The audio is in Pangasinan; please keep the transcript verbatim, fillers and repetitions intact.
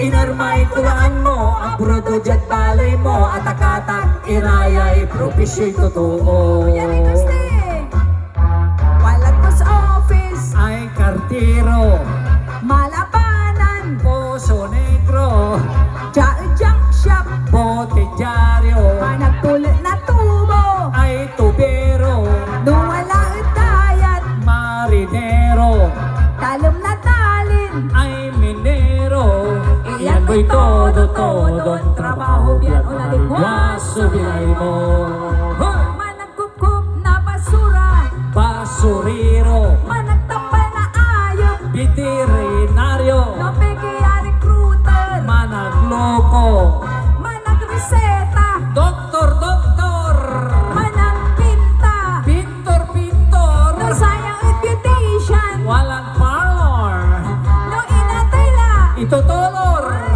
Pinarmay kulaan mo, abroad o diad baley mo, atakatak irayay propisyoy totoo. Yan ay Tuesday. Walad post office. Ay kartiro. Malabanan. Poso Negro. Diad junk shop. Botidyaryo. Managpulot na tubo. Ay tubero. No wala ed dayat. Marinero. Talem na talin. Ay minero. Iyan moy todo, todo ang trabaho, pian onaligwas so bilay mo. Hoy! Managkupkup na basura. Basurero. Managtambal na ayep. Veterinaryo. No peke ya recruiter. Managloko. Managreseta. Doktor, doktor. Managpinta. Pintor, pintor. No saya ed beautician. Walang parlor. No inatey la. Itotolor.